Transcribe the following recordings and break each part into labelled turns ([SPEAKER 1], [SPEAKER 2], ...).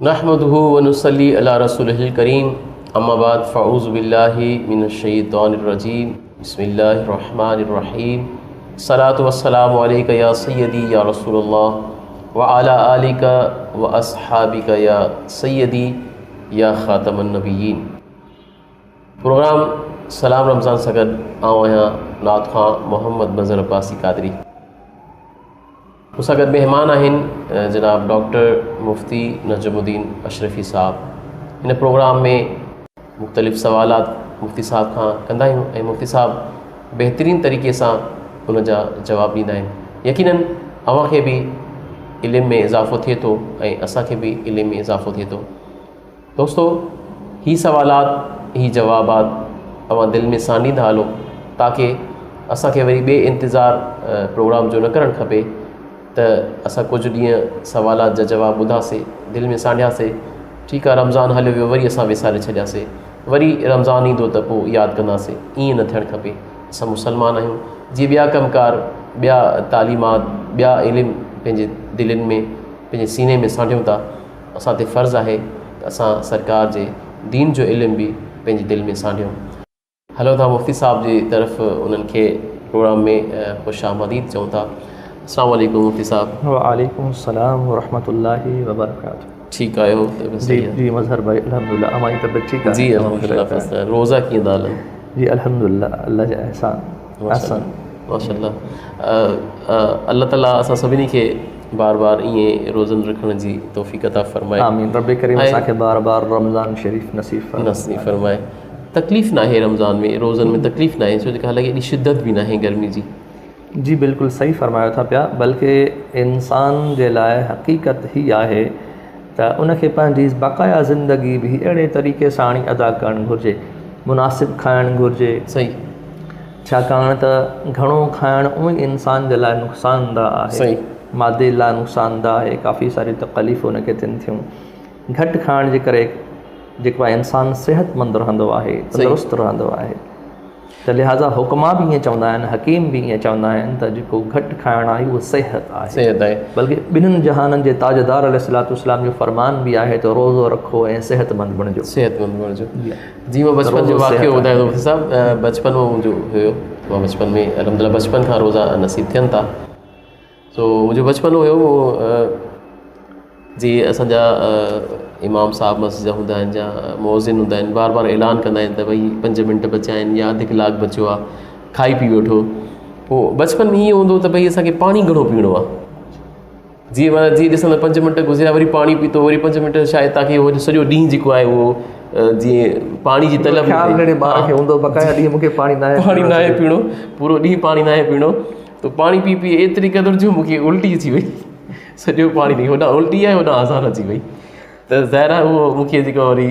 [SPEAKER 1] نحمده ونصلي علي رسوله الڪريم اما بعد فاعوذ بالله من الشيطان الرجيم بسم الله الرحمن الرحيم الصلاة والسلام عليك يا سيدي يا رسول الله وعلى آلك واصحابك يا سيدي يا خاتم النبيين پروگرام سلام رمضان سان گڏ آئون آهيان نعت خوان محمد مظهر عباسي قادري مون سان گڏ مهمان آهن جناب ڊاڪٽر مفتي نجم الدين اشرفي صاحب هن پروگرام ۾ مختلف سوالات مفتي صاحب کان ڪندا آهيون ۽ مفتي صاحب بهترين طريقي سان ان جا جواب ڏيندا آهن يقينن اوهان کي به علم ۾ اضافو ٿئي ٿو ۽ اسان کي به علم ۾ اضافو ٿئي ٿو دوستو هي سوالات هي جوابات اوهان دل ۾ سانڍيندا هلو تاڪه اسان کي وري ٻئي انتظار پروگرام جو نه ڪرڻ کپي ته اسان ڪجهه ڏينهن سوالات جا جواب ٻڌاسي دل ۾ سانڍياسي ٺيڪ آ رمضان هليو ويو وري اسان وساري ڇڏياسي وري رمضان ايندو ته پوء ياد ڪنداسي ائين نه ٿيڻ کپي اسان مسلمان آهيون جي ٻيا ڪم ڪار ٻيا تعليمات ٻيا علم پنهنجي دلين ۾ پنهنجي سيني ۾ سانڍيون ٿا اسان تي فرض آهي ته اسان سرڪار جي دين جو علم به پنهنجي دل ۾ سانڍيون. هلون ٿا مفتي صاحب جي طرف انهن کي پروگرام ۾ خوش آمديد چئون ٿا. السلام عليڪم مفتي صاحب.
[SPEAKER 2] وعليڪم السلام ورحمة الله وبرڪاته.
[SPEAKER 1] ٺيڪ آهيو طبيعت
[SPEAKER 2] صحيح آهي؟ جي مظهر ڀائي الحمدلله اوهان جي طبيعت ٺيڪ آهي؟
[SPEAKER 1] جي الحمدلله فرسٽ ڪلاس. روزا ڪيئن ٿا هلن؟
[SPEAKER 2] جي الحمدلله الله جا احسان احسن.
[SPEAKER 1] ماشاءالله الله تعالي اسان سڀني کي بار بار ائين روزن رکڻ جي توفيق عطا فرمائي.
[SPEAKER 2] آمين رب ڪريم اسان کي بار بار رمضان شريف نصيب فرمائي.
[SPEAKER 1] نصيب فرمائي. تڪليف ناهي رمضان ۾ روزن ۾ تڪليف ناهي ڇو جو حالانڪه ايڏي شدت به ناهي گرمي جي.
[SPEAKER 2] جي بلڪل صحيح فرمايو ٿا پيا بلڪه انسان جي لاء حقيقت هي آهي ته ان کي پنهنجي بقايا زندگي به اهڙي طريقي ساڻ ئي ادا ڪرڻ گهرجي مناسب کائڻ گهرجي
[SPEAKER 1] صحيح
[SPEAKER 2] ڇاڪاڻ ته گهڻو کائڻ اونئن ئي انسان جي لاء نقصان ده آهي معدي لاء نقصان ده آهي ڪافي ساريون تڪليفون ان کي ٿين ٿيون گهٽ کائڻ جي ڪري جيڪو آهي انسان صحت مند رهندو آهي تندرست رهندو آهي ته لهٰذا حڪما به ائين چوندا آهن حڪيم به ائين چوندا آهن ته جيڪو گهٽ کائڻ آهي اهو صحت آهي
[SPEAKER 1] صحت آهي
[SPEAKER 2] بلڪه ٻنهن جهانن جي تاجدار عليه الصلوة والسلام جو فرمان به آهي ته روزو رکو ۽ صحت مند بڻجو
[SPEAKER 1] صحت مند بڻجو جي مان بچپن جو واقعو ٻڌايان ٿو مفتي صاحب بچپن ۾ منهنجو هيو مان بچپن ۾ الحمدلله بچپن کان روزا نصيب ٿين ٿا سو منهنجو بچپن هيو جي اسان جا امام صاحب مسجد جا هوندا آهن يا مؤذن هوندا آهن بار بار اعلان ڪندا آهن ته ڀئي پنج منٽ بچيا آهن يا اڌ ڪلاڪ بچيو آهي کائي پي وٺو پوء بچپن ۾ ائين هوندو ته ڀئي اسانکي پاڻي گهڻو پيئڻو آهي جيئن معنيٰ جيئن ڏسندو پنج منٽ گذريا وري پاڻي پيتو وري پنج منٽ شايد تاڪي هو سڄو ڏينهن جيڪو آهي اهو جيئن پاڻي جي طلب
[SPEAKER 2] خيال نڙي ٻار کي هوندو بقايا ڏينهن مونکي پاڻي ناهي
[SPEAKER 1] پاڻي ناهي پيئڻو پورو ڏينهن پاڻي ناهي پيئڻو ته پاڻي پي پي ايتري قدر جو مونکي الٽي اچي وئي سڄو پاڻي پي هوڏانهن الٽي آئي هوڏانهن آزار اچي وئي ته ظاهر آهي اهو مون کي جيڪو وري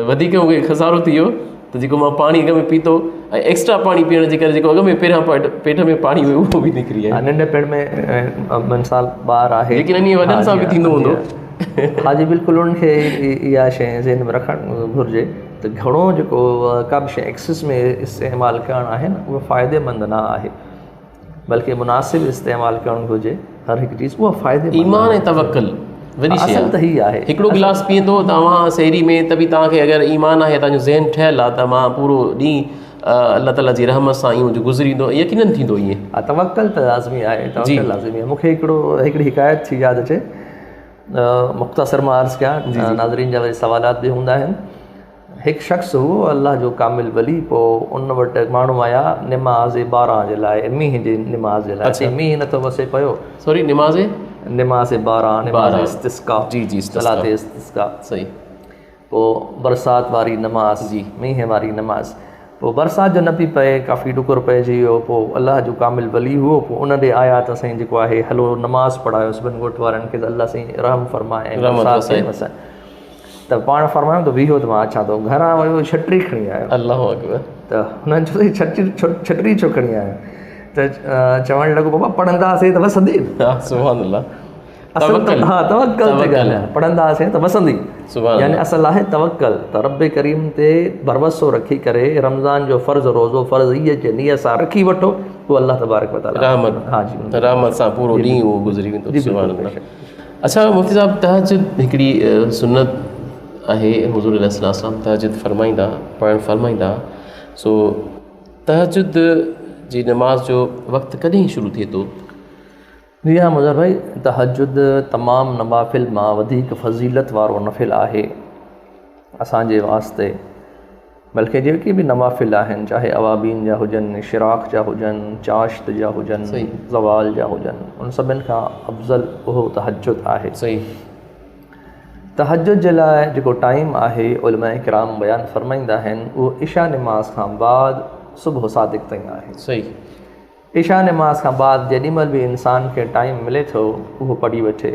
[SPEAKER 1] وڌيڪ مون کي خسارو ٿي ويو ته جيڪو مان پاڻي اڳ ۾ پيتو ۽ ايڪسٽرا پاڻي پيئڻ جي ڪري جيڪو اڳ ۾ پهريان پيٽ ۾ پاڻي هيو اهو به نڪري آيو.
[SPEAKER 2] ننڍپڻ ۾ مثال ٻار آهي
[SPEAKER 1] ليڪن انهي وڏن سان به ٿيندو هوندو.
[SPEAKER 2] ها جي بلڪل انهن کي اها شيء ذهن ۾ رکڻ گهرجي ته گهڻو جيڪو ڪا به شيء ايڪسس ۾ استعمال ڪرڻ آهي نه اهو فائديمند نه آهي. بلڪه مناسب استعمال ڪرڻ گهرجي هر هڪ چيز اها فائدي
[SPEAKER 1] ايمان ۽ توڪل وڏي شيء
[SPEAKER 2] اصل ته هي آهي
[SPEAKER 1] هڪڙو گلاس پيئندو ته اوهان سحري ۾ ته به توهان کي اگر ايمان آهي توهان جو ذهن ٺهيل آهي ته مان پورو ڏينهن الله تعالي جي رحمت سان ايئن منهنجو گذري ويندو يقينن ٿيندو ايئن.
[SPEAKER 2] ها توڪل ته لازمي آهي توڪل لازمي آهي مون کي هڪڙو هڪڙي حڪايت ٿي ياد اچي مختصر مان عرض ڪيان ناظرين جا وري سوالات به هوندا آهن هڪ شخص هو الله جو ڪامل ولي پوء ان وٽ ماڻهو آيا نماز باران جي لاء مينهن جي نماز جي لاء چي مينهن نٿو وسي پيو
[SPEAKER 1] سوري نماز
[SPEAKER 2] نماز باران نماز استسقا
[SPEAKER 1] جي جي
[SPEAKER 2] صلات استسقا
[SPEAKER 1] صحيح
[SPEAKER 2] پوء برسات واري نماز
[SPEAKER 1] جي
[SPEAKER 2] مينهن واري نماز پوء برسات جو نه پي پئي ڪافي ڏڪر پئجي ويو پوء الله جو ڪامل ولي هو پوء ان ڏي آيا ته سائين جيڪو آهي هلو نماز پڙهايو سڀن ڳوٺ وارن کي ته الله سائين رحم فرمائي ۽ برسات وسائي ته پاڻ فرمايو ته ويهو ته مان اچان ٿو. گهران ويو ڇٽري کڻي آيو.
[SPEAKER 1] الله اڪبر.
[SPEAKER 2] ته هنن چيو ته ڇٽري ڇو کڻي آيو؟ ته چوڻ لڳو بابا پڙهنداسين ته وسندي.
[SPEAKER 1] ها سبحان الله.
[SPEAKER 2] اصل ته ها توڪل تي ڳالهه آهي. پڙهنداسين ته وسندي.
[SPEAKER 1] سبحان
[SPEAKER 2] يعني اصل آهي توڪل ته رب ڪريم تي ڀروسو رکي ڪري رمضان جو فرض روزو فرض هيء جي نيت سان رکي وٺو پوء الله تبارڪ وتعاليٰ
[SPEAKER 1] رحمت
[SPEAKER 2] ها جي
[SPEAKER 1] رحمت سان پورو ڏينهن اهو گذري ويندو.
[SPEAKER 2] جي
[SPEAKER 1] سبحان
[SPEAKER 2] بلڪل
[SPEAKER 1] الله. اڇا مفتي صاحب تهجد هڪڙي سنت آهي حضور عليه الصلوة والسلام تهجد فرمائيندا پڙهڻ فرمائيندا سو تهجد جي نماز جو وقت ڪڏهن شروع ٿئي ٿو؟
[SPEAKER 2] جي ها مظهر ڀائي تهجد تمام نوافل مان وڌيڪ فضيلت وارو نفل آهي اسان جي واسطي بلڪه جيڪي به نوافل آهن چاهي اوابين جا هجن اشراق جا هجن چاشت جا هجن زوال جا هجن ان سڀن کان افضل اهو تهجد آهي
[SPEAKER 1] صحيح
[SPEAKER 2] تهجد جي لاء جيڪو ٽائيم آهي علماء ڪرام بيان فرمائيندا آهن اهو عشاء نماز کان بعد صبح صادق تائين آهي
[SPEAKER 1] صحيح
[SPEAKER 2] عشاء نماز کان بعد جيڏي مهل به انسان کي ٽائيم ملي ٿو اهو پڙهي وٺي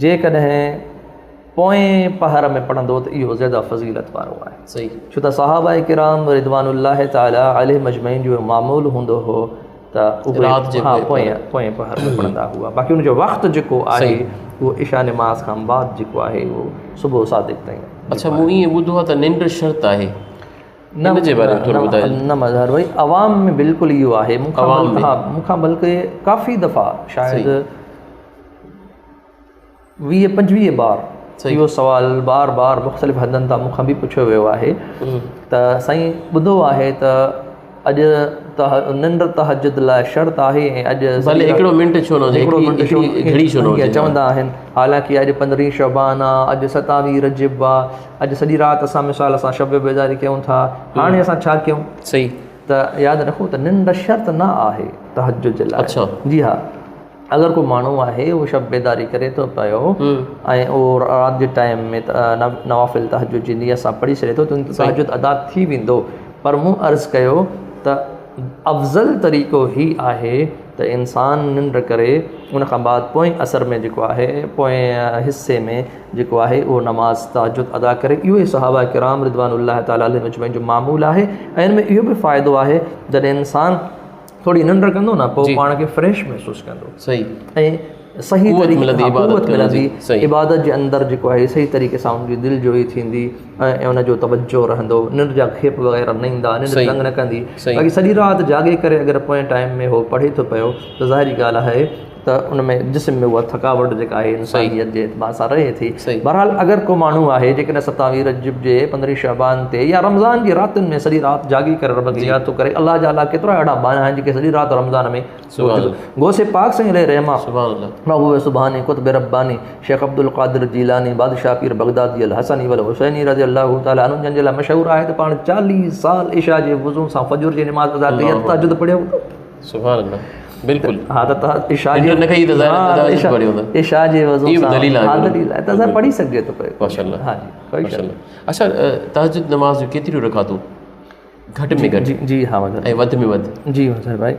[SPEAKER 2] جيڪڏهن پوئين پهر ۾ پڙهندو ته اهو زياده فضيلت وارو آهي.
[SPEAKER 1] صحيح.
[SPEAKER 2] ڇو ته صحابه ڪرام رضوان الله تعالٰي عليهم اجمعين جو معمول هوندو هو ته اهي
[SPEAKER 1] رات جي
[SPEAKER 2] ها پوئين پهر ۾ پڙهندا هئا. باقي ان جو وقت جيڪو آهي اهو عشاء نماز کان بعد جيڪو آهي اهو صبح صادق تائين.
[SPEAKER 1] اڇا مون ائين ٻڌو آهي ته ننڊ شرط آهي. ان جي باري ۾ ٿورو ٻڌايو.
[SPEAKER 2] نه مظهر ڀائي عوام ۾ بلڪل اهو آهي مون کان ها مون کان بلڪه ڪافي دفعا شايد 20 25 بار اهو سوال بار بار مختلف هنڌن تان مون کان به پڇيو ويو آهي ته سائين ٻڌو آهي ته اڄ ته ننڊ تهجد لاء شرط آهي ۽ اڄ
[SPEAKER 1] ڀلي هڪڙو منٽ ڇو نه هجي
[SPEAKER 2] هڪڙو منٽ ڇو
[SPEAKER 1] گهڙي ڇو نه هجي
[SPEAKER 2] چوندا آهن حالانڪه اڄ 15 شعبان آ اڄ 27 رجب آ اڄ سڄي رات اسان مثال اسان شب بيداري ڪيون ٿا هاڻي اسان ڇا ڪيون
[SPEAKER 1] صحيح
[SPEAKER 2] ته ياد رکو ته ننڊ شرط نه آهي تهجد جي لاء
[SPEAKER 1] اڇا
[SPEAKER 2] جي ها اگر ڪو ماڻهو آهي اهو شب بيداري ڪري ٿو پيو ۽ اهو رات جي ٽائيم ۾ نوافل تهجد جي نيت سان پڙهي ڇڏي ٿو ته تهجد ادا ٿي ويندو پر مون عرض ڪيو ته افضل طريقو هي آهي ته انسان ننڊ ڪري ان کان بعد پوئين عصر ۾ جيڪو آهي پوئين حصي ۾ جيڪو آهي اهو نماز تهجد ادا ڪري اهو ئي صحابه ڪرام رضوان الله تعالٰي عليهم اجمعين جو معمول آهي ۽ ان ۾ اهو به فائدو آهي جڏهن انسان ٿوري ننڊ ڪندو نه پوء پاڻ کي فريش محسوس ڪندو
[SPEAKER 1] صحيح
[SPEAKER 2] ۽ صحيح
[SPEAKER 1] قوت
[SPEAKER 2] طريقي
[SPEAKER 1] ملندي
[SPEAKER 2] ها
[SPEAKER 1] عبادت
[SPEAKER 2] قوت
[SPEAKER 1] ڪرڻ جي
[SPEAKER 2] ملندي
[SPEAKER 1] صحيح
[SPEAKER 2] عبادت جي اندر جيڪو آهي صحيح طريقي سان ان جي دل جوئي ٿيندي ۽ ان جو توجه رهندو ننڊ جا کيپ وغيره نه ايندا ننڊ
[SPEAKER 1] صحيح
[SPEAKER 2] تنگ نه ڪندي
[SPEAKER 1] صحيح
[SPEAKER 2] باقي سڄي رات جاڳي ڪري اگر پوئين ٽائيم ۾ هو پڙهي ٿو پيو ته ظاهري ڳالهه آهي ته ان ۾ جسم ۾ اها ٿڪاوٽ جيڪا آهي انسانيت جي اعتبار سان رهي ٿي. بهرحال اگر ڪو ماڻهو آهي جيڪڏهن ستاويهه رجب جي پندرهين شعبان تي يا رمضان جي راتين ۾ سڄي رات جاڳي ڪري رب کي ياد ٿو ڪري الله جا الله ڪيترا اهڙا ٻانها آهن جيڪي سڄي رات رمضان ۾ غوث پاڪ سائين عليه رحمه محبوب سبحاني قطب رباني شيخ عبدالقادر جيلاني بادشاهه پير بغدادي الحسني والحسيني رضي الله تعالٰي عنه جن جي لاء مشهور آهي ته پاڻ 40 سال عشاء جي وضو سان فجر جي نماز ادا ڪئي تهجد پڙهيو
[SPEAKER 1] سبحان الله بلڪل
[SPEAKER 2] ها ته عشاء
[SPEAKER 1] جي نه ڪئي ته ظاهر ته پڙهيو هوندا
[SPEAKER 2] عشاء جي وضو
[SPEAKER 1] سان دليل آهي
[SPEAKER 2] ها دليل آهي ته پڙهي سگهجي ٿو پيو
[SPEAKER 1] ماشاءالله
[SPEAKER 2] ها جي
[SPEAKER 1] ماشاءالله اڇا تهجد نماز جون ڪيتريون رڪعتون گهٽ ۾ گهٽ
[SPEAKER 2] جي جي ها مظهر
[SPEAKER 1] ۽ وڌ ۾ وڌ
[SPEAKER 2] جي مظهر ڀائي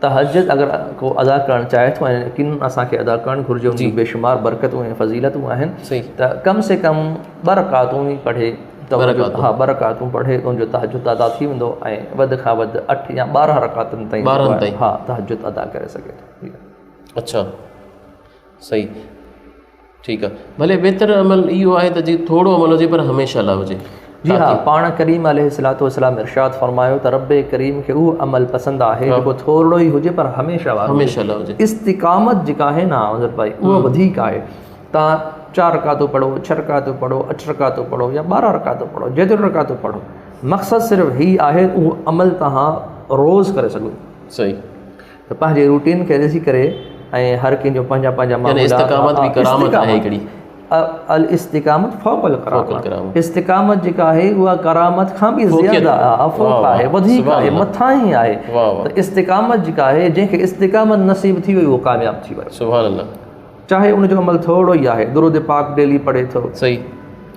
[SPEAKER 2] تهجد اگر ڪو ادا ڪرڻ چاهي ٿو ۽ يقينن اسان کي ادا ڪرڻ گهرجي ان جون بيشمار برڪتون ۽ فضيلتون آهن ته ڪم سي ڪم ٻه رڪعتون ئي پڙهي ته ان جو ها ٻه رڪعتون پڙهي ته ان جو تهجد ادا ٿي ويندو ۽ وڌ کان وڌ اٺ يا 12 رڪعتن تائين
[SPEAKER 1] 12 تائين
[SPEAKER 2] ها تهجد ادا ڪري سگهي ٿو.
[SPEAKER 1] اڇا صحيح ٺيڪ آ ڀلي بهتر عمل اهو آهي ته جي ٿورو عمل هجي پر هميشه لاء هجي.
[SPEAKER 2] جي ها پاڻ ڪريم عليه الصلوة والسلام ارشاد فرمايو ته رب ڪريم کي اهو عمل پسند آهي جيڪو ٿورڙو ئي هجي پر هميشه وارو
[SPEAKER 1] هميشه لاء هجي.
[SPEAKER 2] استقامت جيڪا آهي نه حضرت ڀائي اها وڌيڪ آهي. توهان چار رڪعتون پڙهو، ڇهه رڪعتون پڙهو، اٺ رڪعتون پڙهو يا 12 رڪعتون پڙهو، جيتريون رڪعتون پڙهو، مقصد صرف هي آهي اهو عمل توهان روز ڪري سگهو.
[SPEAKER 1] صحيح.
[SPEAKER 2] ته پنهنجي روٽين کي ڏسي ڪري ۽ هر ڪنهن جو پنهنجا پنهنجا
[SPEAKER 1] معمولات. يعني استقامت به ڪرامت آهي هڪڙي.
[SPEAKER 2] الاستقامت فوق الڪرامت. استقامت جيڪا آهي اها ڪرامت کان به زياده آهي، فوق آهي، وڌيڪ آهي، مٿاهين آهي. ته استقامت جيڪا آهي جنهن کي استقامت نصيب ٿي وئي اهو ڪامياب ٿي ويو.
[SPEAKER 1] سبحان الله.
[SPEAKER 2] چاهي ان جو عمل ٿورڙو ئي آهي، درود پاڪ ڊيلي پڙهي ٿو،
[SPEAKER 1] صحيح،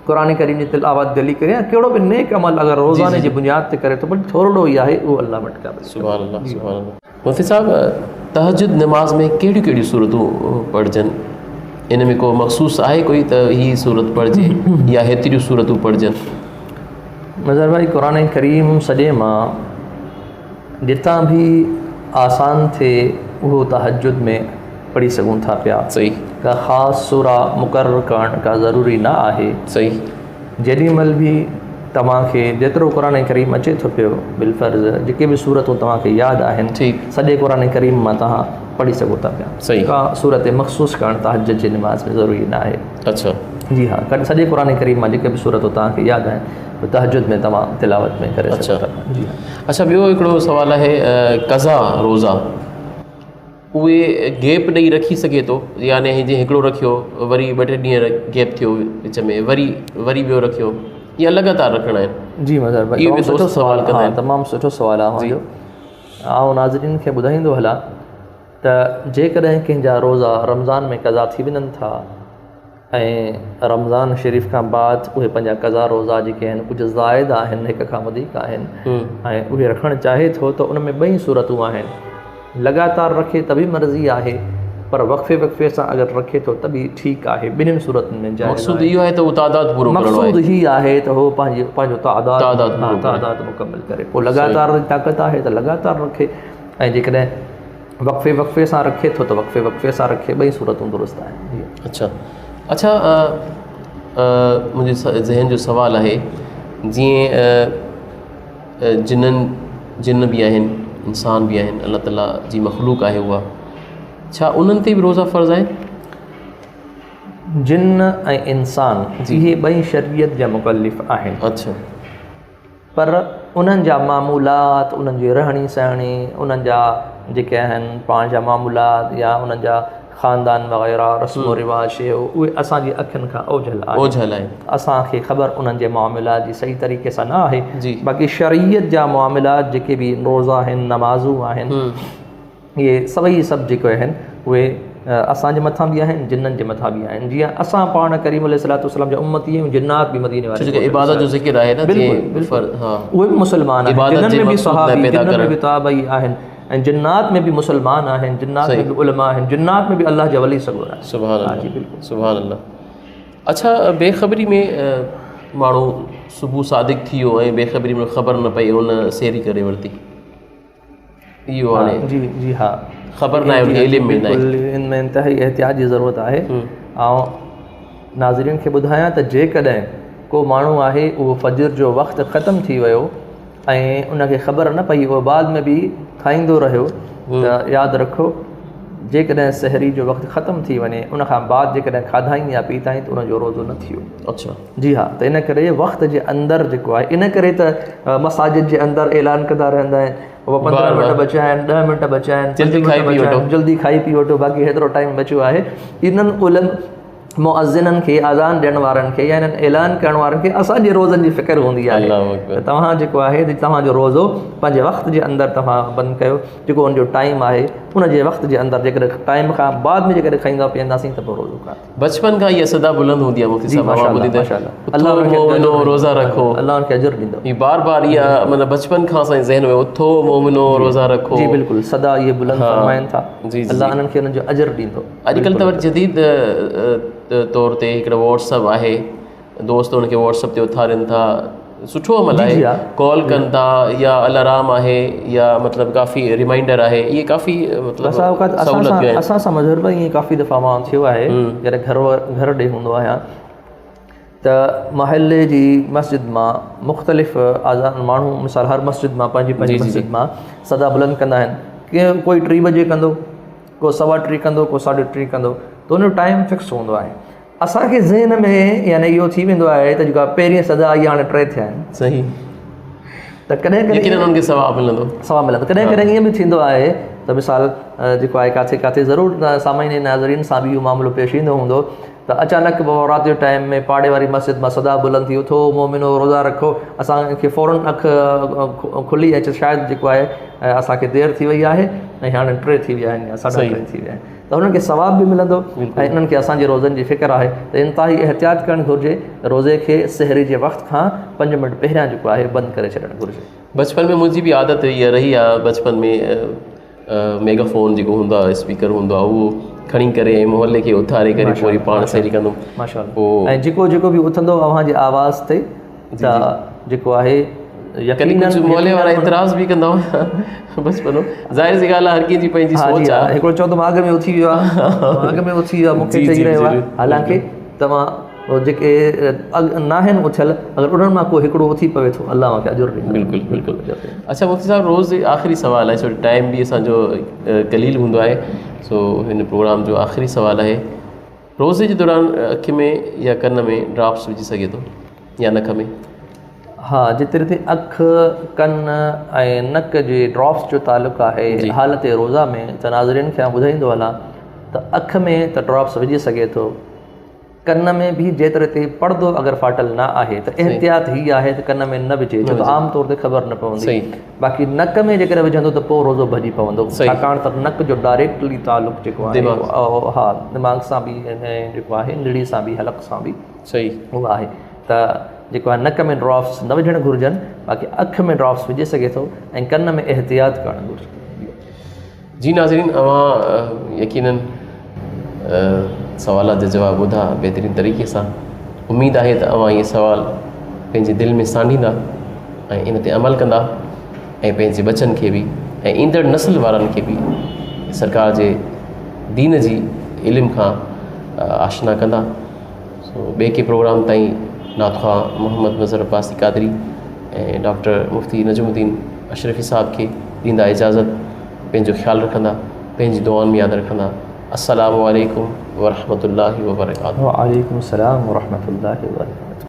[SPEAKER 2] قرآن ڪريم جي تلاوت ڊيلي ڪري يا ڪهڙو به نيڪ عمل اگر روزاني جي بنياد تي ڪري ٿو پر ٿورڙو ئي آهي اهو الله وٽ قابل.
[SPEAKER 1] سبحان الله سبحان الله. مفتي صاحب تهجد نماز ۾ ڪهڙيون ڪهڙيون سورتون پڙهجن ان ۾ ڪو مخصوص آهي ڪوئي ته هي سورت پڙهجي يا هيتريون سورتون پڙهجن؟
[SPEAKER 2] مظهر ڀائي قرآن ڪريم سڄي مان جتان به آسان ٿئي اهو تهجد ۾ پڙهي سگهون ٿا پيا.
[SPEAKER 1] صحيح.
[SPEAKER 2] ڪا خاص سوره مقرر ڪرڻ ڪا ضروري نه آهي.
[SPEAKER 1] صحيح.
[SPEAKER 2] جيڏي مهل به توهان کي جيترو قرآن ڪريم اچي ٿو پيو بالفرض جيڪي به سورتون توهان کي ياد آهن
[SPEAKER 1] ٺيڪ.
[SPEAKER 2] سڄي قرآن ڪريم مان توهان پڙهي سگهو ٿا پيا.
[SPEAKER 1] صحيح.
[SPEAKER 2] ڪا سورت مخصوص ڪرڻ تهجد جي نماز ۾ ضروري نه آهي.
[SPEAKER 1] اڇا.
[SPEAKER 2] جي ها ڪڏهن سڄي قرآن ڪريم مان جيڪي به سورتون توهان کي ياد آهن اهي تهجد ۾ توهان تلاوت ۾ ڪري سگهو ٿا پيا. جي ها.
[SPEAKER 1] اڇا ٻيو هڪڙو سوال آهي قضا روزا اهي گيپ ڏئي رکي سگهي ٿو يعني جيئن هڪڙو رکيو وري ٻه ٽي ڏينهن گيپ ٿيو وچ ۾ وري وري ٻيو رکيو يا لڳاتار رکڻا آهن.
[SPEAKER 2] جي مظهر ڀائي
[SPEAKER 1] اهو
[SPEAKER 2] تمام
[SPEAKER 1] به
[SPEAKER 2] سٺو
[SPEAKER 1] دوست سوال
[SPEAKER 2] سوال
[SPEAKER 1] ڪندا
[SPEAKER 2] ها
[SPEAKER 1] آهن.
[SPEAKER 2] تمام سٺو سوال آهي اوهان جو. آئون ناظرين کي ٻڌائيندو هلان ته جيڪڏهن ڪنهن جا روزا رمضان ۾ قضا ٿي وڃن ٿا ۽ رمضان شريف کان بعد اهي پنهنجا قضا روزا جيڪي آهن ڪجهه زائد آهن هڪ کان وڌيڪ آهن ۽ اهي رکڻ چاهي ٿو ته ان ۾ ٻئي صورتون آهن لڳاتار رکي ته به مرضي آهي پر وقفي وقفي سان اگر رکي ٿو ته به ٺيڪ آهي ٻنهين صورتن ۾ جائز
[SPEAKER 1] مقصود اهو آهي ته هو تعداد پورو ڪرڻو آهي
[SPEAKER 2] مقصود هي آهي ته هو پنهنجي پنهنجو تعداد تعداد تعداد مڪمل ڪري پوء لڳاتار جي طاقت آهي ته لڳاتار رکي ۽ جيڪڏهن وقفي وقفي سان رکي ٿو ته وقفي وقفي سان رکي ٻئي صورتون درست آهن
[SPEAKER 1] جي اڇا اڇا منهنجي ذهن جو سوال آهي جيئن جنن جن به آهن انسان به آهن الله تعالي جي مخلوق آهي اها ڇا انهن تي به روزا فرض آهن؟
[SPEAKER 2] جن ۽ انسان اهي ٻئي شريعت جا مڪلف آهن.
[SPEAKER 1] اڇا.
[SPEAKER 2] پر انهن جا معمولات، انهن جي رهڻي سهڻي، انهن جا جيڪي آهن پاڻ جا معمولات يا انهن جا خاندان وغيره رسم و رواج شيء اهي اسان جي اکين کان اوجهل آهن.
[SPEAKER 1] اوجهل آهن.
[SPEAKER 2] اسان کي خبر انهن جي معاملات جي صحيح طريقي سان نه آهي.
[SPEAKER 1] جي.
[SPEAKER 2] باقي شريعت جا معاملات جيڪي به روزا آهن، نمازون آهن. اهي سڀئي سڀ جيڪي آهن اهي اسان جي مٿان به آهن جنن جي مٿان به آهن جيئن اسان پاڻ ڪريم عليه الصلوة والسلام جا امتي آهيون جنات به مديني واري
[SPEAKER 1] ڇو عبادت جو ذڪر آهي نه
[SPEAKER 2] بلڪل بلڪل اهي به مسلمان آهن جنن ۾ به صحابي جنن ۾ به تابعي آهن ۽ جنات ۾ به مسلمان آهن جنات ۾ به علماء آهن جنات ۾ به الله جا ولي سڳورا آهن
[SPEAKER 1] سبحان الله
[SPEAKER 2] جي بلڪل
[SPEAKER 1] سبحان الله اڇا بي خبري ۾ ماڻهو صبح صادق ٿي ويو ۽ بي خبري ۾ خبر نه پئي ان سيري ڪري ورتي اهو هاڻي
[SPEAKER 2] جي جي ها
[SPEAKER 1] خبر ناهي ان کي علم ۾ ناهي
[SPEAKER 2] بلڪل ان ۾ انتهائي احتياط جي ضرورت آهي آئون ناظرين کي ٻڌايان ته جيڪڏهن ڪو ماڻهو آهي اهو فجر جو وقت ختم ٿي ويو ۽ ان کي خبر نه پئي اهو بعد ۾ به کائيندو رهيو ته ياد رکو جيڪڏهن سحري جو وقت ختم ٿي وڃي ان کان بعد جيڪڏهن کاڌائين يا پيتائين ته ان جو روزو نه ٿيو
[SPEAKER 1] اڇا
[SPEAKER 2] جي ها ته ان ڪري وقت جي اندر جيڪو آهي ان ڪري ته مساجد جي اندر اعلان ڪندا رهندا آهن بابا 15 منٽ بچيا آهن 10 منٽ بچيا آهن
[SPEAKER 1] جلدي کائي پي وٺو
[SPEAKER 2] جلدي کائي پي وٺو باقي هيترو ٽائيم بچيو آهي انهن علم مؤذنن کي اذان ڏيڻ وارن کي يا انهن اعلان ڪرڻ وارن کي اسان جي روزن جي فڪر هوندي آهي ته توهان جيڪو آهي ته توهان جو روزو پنهنجي وقت جي اندر توهان بند ڪيو جيڪو ان جو ٽائيم آهي ان جي وقت جي اندر جيڪڏهن ٽائيم کان بعد ۾ جيڪڏهن کائيندا پيئنداسين ته پوء روزو ڪانه
[SPEAKER 1] بچپن کان اها صدا بلند هوندي آهي مفتي صاحب اوهان ٻڌي ته اٿو مومنو روزا رکو
[SPEAKER 2] الله ان کي اجر ڏيندو
[SPEAKER 1] هي بار بار اها معنيٰ بچپن کان اسان جي ذهن ۾ اٿو مومنو روزا رکو
[SPEAKER 2] جي بلڪل صدا اهي بلند فرمائن ٿا الله انهن کي انهن جو اجر ڏيندو
[SPEAKER 1] اڄڪلهه ته وري جديد طور تي هڪڙو واٽس اپ آهي دوست ان کي واٽس اپ تي اٿارين ٿا سٺو عمل آهي ڪال ڪن ٿا يا الارام آهي يا مطلب ڪافي ريمائنڊر آهي اهي ڪافي مطلب
[SPEAKER 2] بسا اوقات اسان سان اسان سان مظهر ڀائي ائين ڪافي دفعا مان ٿيو آهي جڏهن گهر گهر ڏي هوندو آهيان ته محلي جي مسجد مان مختلف آزان ماڻهو مثال هر مسجد مان پنهنجي پنهنجي مسجد مان صدا بلند ڪندا آهن ڪي ڪوئي 3 بجي ڪندو ڪو سوا 3 ڪندو ڪو ساڍي 3 ڪندو ته ان جو ٽائيم فڪس هوندو آهي اسان کي ذهن ۾ يعني اهو ٿي ويندو آهي ته جيڪا پهرين سزا آئي هاڻي ٽي ٿيا آهن
[SPEAKER 1] صحيح
[SPEAKER 2] ته ڪڏهن ڪڏهن
[SPEAKER 1] يقينن انهن کي ثواب ملندو
[SPEAKER 2] ثواب ملندو ڪڏهن ڪڏهن ائين به ٿيندو آهي ته مثال جيڪو آهي ڪاٿي ڪاٿي ضرور سامعين ناظرين سان به اهو معاملو پيش ايندو هوندو ته اچانڪ رات جو ٽائيم ۾ پاڙي واري مسجد مان صدا بلند ٿي اٿو مومنو روزا رکو اسان کي فورن اک کلي اچي شايد جيڪو آهي اسان کي دير ٿي وئي آهي ۽ هاڻي 3 ٿي ويا آهن يا ساڍا 3 ٿي ويا آهن ته انهن کي ثواب به ملندو ۽ انهن کي اسان جي روزن جي فڪر آهي ته انتهائي احتياط ڪرڻ گهرجي روزي کي سحري جي وقت کان 5 منٽ پهريان جيڪو آهي بند ڪري ڇڏڻ گهرجي.
[SPEAKER 1] بچپن ۾ منهنجي به عادت اها رهي آهي بچپن ۾ ميگا فون جيڪو هوندو آهي اسپيڪر هوندو آهي اهو کڻي ڪري ۽ محلي کي اٿاري ڪري پوء وري پاڻ سحري ڪندو
[SPEAKER 2] ماشاء الله ۽ جيڪو جيڪو به اٿندو اوهان جي آواز تي ته جيڪو آهي
[SPEAKER 1] يقينن ڪجهه محلي وارا اعتراض به ڪندا هئا بچپن ظاهر سي ڳالهه هر ڪنهن جي پنهنجي سوچ آهي
[SPEAKER 2] هڪڙو چوندو مان اڳ ۾ اٿي ويو آهيان اڳ ۾ اٿي ويو آهيان مون کي چئي رهيو آهي حالانڪه توهان جيڪي اڳ ناهن اٿيل اگر انهن مان ڪو هڪڙو اٿي پوي ٿو الله اوهان کي اجر ڏيندو
[SPEAKER 1] بلڪل بلڪل اڇا مفتي صاحب روز آخري سوال آهي ڇو ٽائيم به اسان جو قليل هوندو آهي سو هن پروگرام جو آخري سوال آهي روزي جي دوران اک ۾ يا ڪن ۾ ڊراپس وجهي سگهي ٿو يا نڪ ۾؟
[SPEAKER 2] ها جيتري تائين اک، ڪن ۽ نڪ جي ڊراپس جو تعلق آهي حالت روزه ۾ ته ناظرين کي آئون ٻڌائيندو هلان ته اک ۾ ته ڊراپس وجهي سگهي ٿو ڪن ۾ به جيتري تائين پڙدو اگر ڦاٽل نه آهي ته احتياط هي آهي ته ڪن ۾ نه وجهي ڇو ته عام طور تي خبر نه پوندي باقي نڪ ۾ جيڪڏهن وجهندو ته پوء روزو ڀڄي پوندو ڇاڪاڻ ته نڪ جو ڊائريڪٽلي تعلق جيڪو آهي ها دماغ سان به ۽ جيڪو آهي نڙي سان به حلق سان به
[SPEAKER 1] صحيح
[SPEAKER 2] اهو آهي ته جيڪو آهي نڪ ۾ ڊراپس نه وجهڻ گهرجن باقي اک ۾ ڊراپس وجهي سگهي ٿو ۽ ڪن ۾ احتياط ڪرڻ گهرجي.
[SPEAKER 1] جي ناظرين اوهان يقينن سوالات جا جواب ٻڌا بهترين طريقي سان اميد آهي ته اوهان اهي سوال پنهنجي دل ۾ سانڍيندا ۽ ان تي عمل ڪندا ۽ پنهنجي ٻچن کي به ۽ ايندڙ نسل وارن کي به سرڪار جي دين جي علم کان آشنا ڪندا سو ٻئي ڪي پروگرام تائين نعت خوان محمد مظهر عباسي قادري ۽ ڊاڪٽر مفتي نجم الدين اشرفي صاحب کي ڏيندا اجازت پنهنجو خيال رکندا پنهنجي دعائن ۾ ياد رکندا السلام عليڪم ورحمة الله وبرڪاته.
[SPEAKER 2] وعليڪم السلام ورحمة الله وبرڪاته.